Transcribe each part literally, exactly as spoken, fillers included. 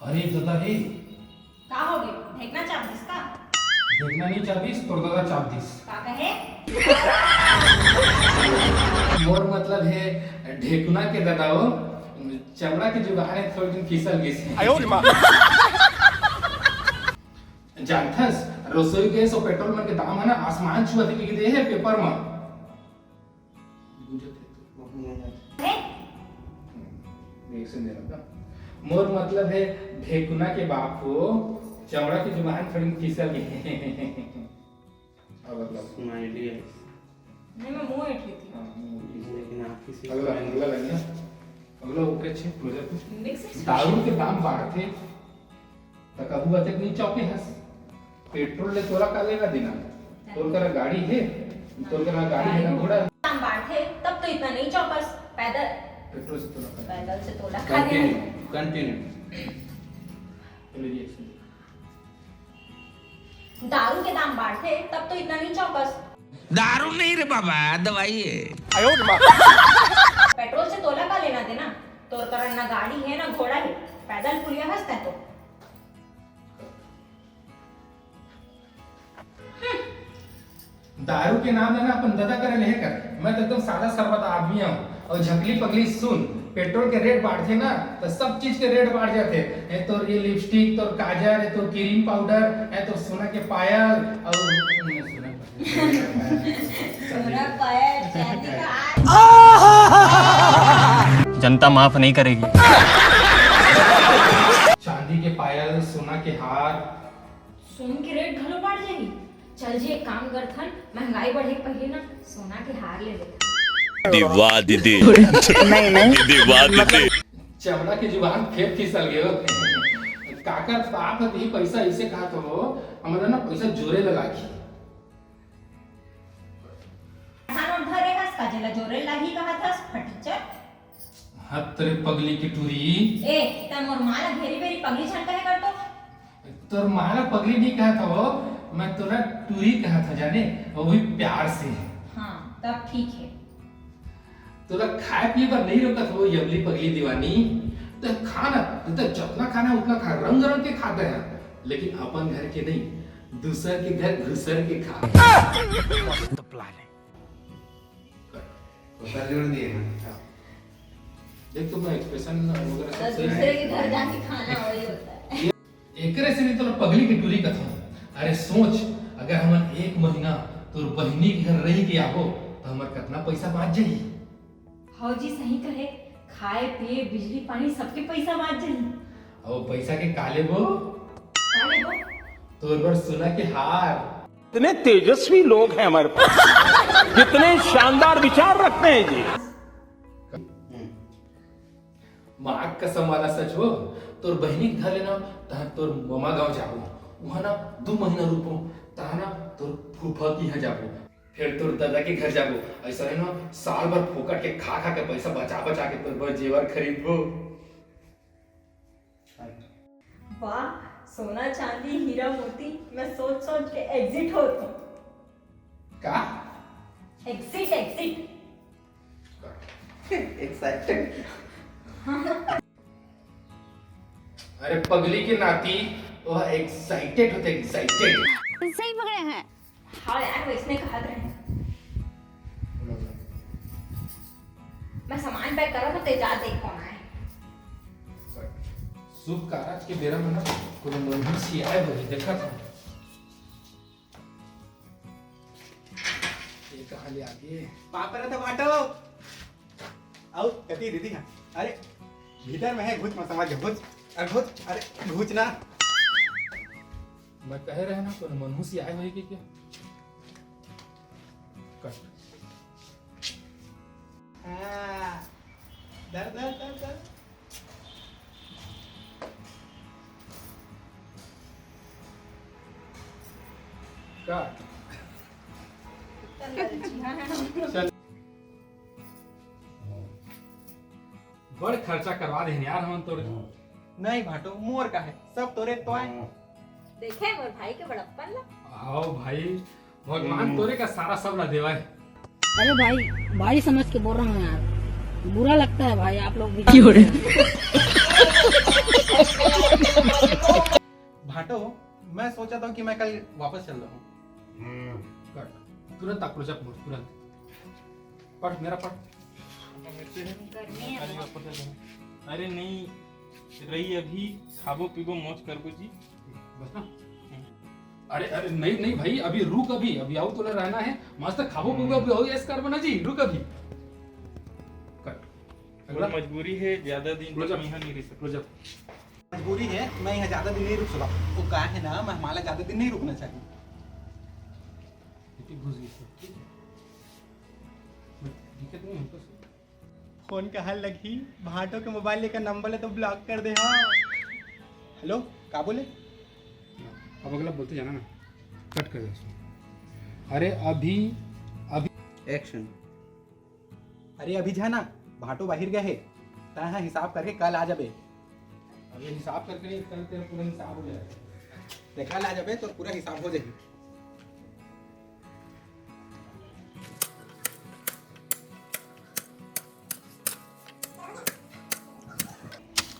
अरे ददा रे, का होगे? ढेकना चाप दिस का? ढेकना नहीं चापिस, तोर ददा चाप दिस। का कहे? मोर मतलब हे ढेकुना के ददा वो, चमड़ा के जुगाड़ हे, थोड़ी दिन फिसल गिस हे। जानथस, रसोई गैस अउ पेट्रोल मन के दाम हे ना, आसमान छुआ के लिख दे हे पेपर म। बुझत हे तू। हे? हम्म, एक से मेरा का। मोर मतलब हे ढेकुना के बाप हो, चमड़ा के जुबान थोड़ी फिसल गे। अब अगला। Smiley है। नहीं, मैं मुंह ऐंठ लेती हूँ। हाँ, मुंह ऐंठ। लेकिन आपकी सिर्फ अगला, smile। अगला लाइन ना। अगला ओके, अच्छे, close up। Mix expression। दारू के दाम बाढ़थे, त कभू अतेक नइ चौंके हस। पेट्रोल ले तोला का लेना देना? तोर करा गाड़ी हे, तोर करा गाड़ी हे ना, घोड़ा। दाम बाढ़थे, तब तो इतना नहीं चौंकस। पैदल। पेट्रोल से तोला का लेना? पैदल से तोला का लेना? Continue, continue। चलो, ये सुन। दारू के दाम बाढ़थे, तब तो इतना नहीं चौंकस। दारू नहीं रे बाबा, दवाई है। पेट्रोल से तोला का लेना देना? तोर करा ना गाड़ी हे, ना घोड़ा हे, पैदल पुलिया हस तैं तो। दारू के नाम लेना अपन ददा करा लेहे कर। मैं तो एकदम सादा सरबत आदमी हूँ। अउ झकली पगली सुन, पेट्रोल के रेट बाढ़थे ना, त सब चीज के रेट बाढ़ जाथे। ए तोर ये लिपस्टिक, तोर काजर, ए तोर क्रीम पाउडर, ए तोर सोना के पायल, अउ सोना पायल। सोना पायल, चांदी का हार। जनता माफ नहीं करेगी। चांदी के पायल, सोना के हार, सोन के रेट घलो बढ़ जाही। चल जी, एक काम करथन, महंगाई बढ़े के पहिली ना सोना के हार ले लेथन। दीदी वाह दीदी। नहीं, नहीं। दीदी वाह दीदी। चमड़ा के जुबान फेर फिसल गयो। काकर बाप ह, तेही पैसा ऐसे कहत हो, हमन ला ना पैसा जोरे ला लागही। धान धरे हस का, जेला जोरे लागही कहत हस, फटीचर। हत रे पगली के टूरी। ए, त मोर माँ ला घेरी बेरी पगली झन कहे कर तो। तोर माँ ला पगली नहीं कहत हो, मैं तोला टूरी कहत हो जाने, वो भी प्यार से। हाँ, तब ठीक है। तोला खाए पिए बर नहीं रोकत हो, ये अबली पगली दीवानी। तो खा ना, तो, तो जितना खाना है उतना खा, रंग रंग के खाते हैं, लेकिन अपन घर के नहीं, दूसर के घर घुसर के खा। मस्त plan है। उसका जोड़ दिए ना। हाँ। देख, तो मैं expression वगैरह सब सही दूसरे है। के घर जाके खाना वही होता है। एकरे से नहीं तो पगली के टूरी कथों। अरे सोच, अगर हमन एक महीना तोर बहिनी के घर रह के आबो, तो हमर कितना पैसा बाच जाही? हौ जी, सही कहे, खाए पिए, बिजली पानी सबके पैसा बाच जाही। अब पैसा के का लेबो? का लेबो? तोर बर सोना के हार। इतने तेजस्वी लोग हैं हमारे पास, कितने शानदार विचार रखते हैं जी। माँ कसम वाला सच हो, तोर बहिनी के घर लेना, तहाँ तोर ममा गाँव जाबो, वहाँ ना दू महीना रुकबो, तहाँ ना तोर फूफा के यहाँ जाबो, फिर तोर दादा के घर जाबो, ऐसा है ना साल भर फोकट के खा खा के पैसा बचा बचा के तोर बर जेवर खरीदबो। वाह, सोना चांदी हीरा मोती, मैं सोच सोच के exit होत हूँ। का? Exit, exit। Excited। अरे पगली के नाती, वो excited होते, excited। सही पकड़े हैं। हाँ यार, वैसने कहत रहे। मैं सामान pack करत हूँ, ते जा देख कौन आए। शुभ कारज के बेरा में ना कोनो मनहूसी आए होही, देखत हूँ। ये कहाँ ले आ गए? पापा रे तो बाटो। आउ, कति दीदी हाँ। अरे, भीतर में है, घुच मत समझ, घुच। अरे घुच, अरे घुच ना। मैं कहे रहे ना, कोनो मनहूसी आए होही के क्या? कट। हाँ। दर, दर, दर, दर। कट। चल। बड़ खर्चा करवा देहन यार हमन तोर। नहीं भाटो, मोर का है, सब तोरे तो आए। देखे मोर भाई के बड़प्पन ला। हाव भाई, भगवान तोरे का सारा सब ला देवाए। अरे भाई, भाई समझ के बोल रहा हूँ यार, बुरा लगता है भाई आप लोग भी। क्यों रे? तो मैं सोचा था कि मैं कल वापस चल रहा हूँ। कट। तुरंत आ, close up मोड़, तुरंत। पढ़, मेरा पढ़। अरे नहीं, रही अभी, खाबो पीबो मौज करबो जी। बस ना। अरे, अरे, नहीं, नहीं भाई, अभी रुक, अभी, अभी आऊ तोला रहना है, मस्त खाबो पीबो, अभी हो ऐश करबो ना जी, रुक अभी। कट। अगला। मजबूरी है, ज्यादा दिन तक मैं यहाँ नहीं रह सकता। Close up। मजबूरी है, मैं यहाँ ज्यादा दिन नहीं रुक सकता। वो का है ना, मेहमान ला ज्यादा दिन नहीं रुकना चाहिए। इतनी घुस गई सब, ठीक है? दिक्कत नहीं है, बस। फोन कहाँ लगही? भाटो के मोबाइल लेकर नंबर ले तो block कर दे। हाँ, हेलो, का बोले? अब अगला बोलते जाना ना, कट कर दे उसको। अरे अभी, अभी एक्शन। अरे अभी जा ना, भाटो बाहिर गए हे, तैं हा हिसाब करके कल आ जाबे। अरे हिसाब करके नहीं, कल तेरा पूरा हिसाब हो जाएगा। ते कल आ जाबे, तो पूरा हिसाब हो जाही।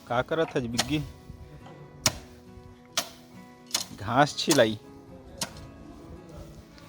का करत हस बिग्गी? घास छिलाई।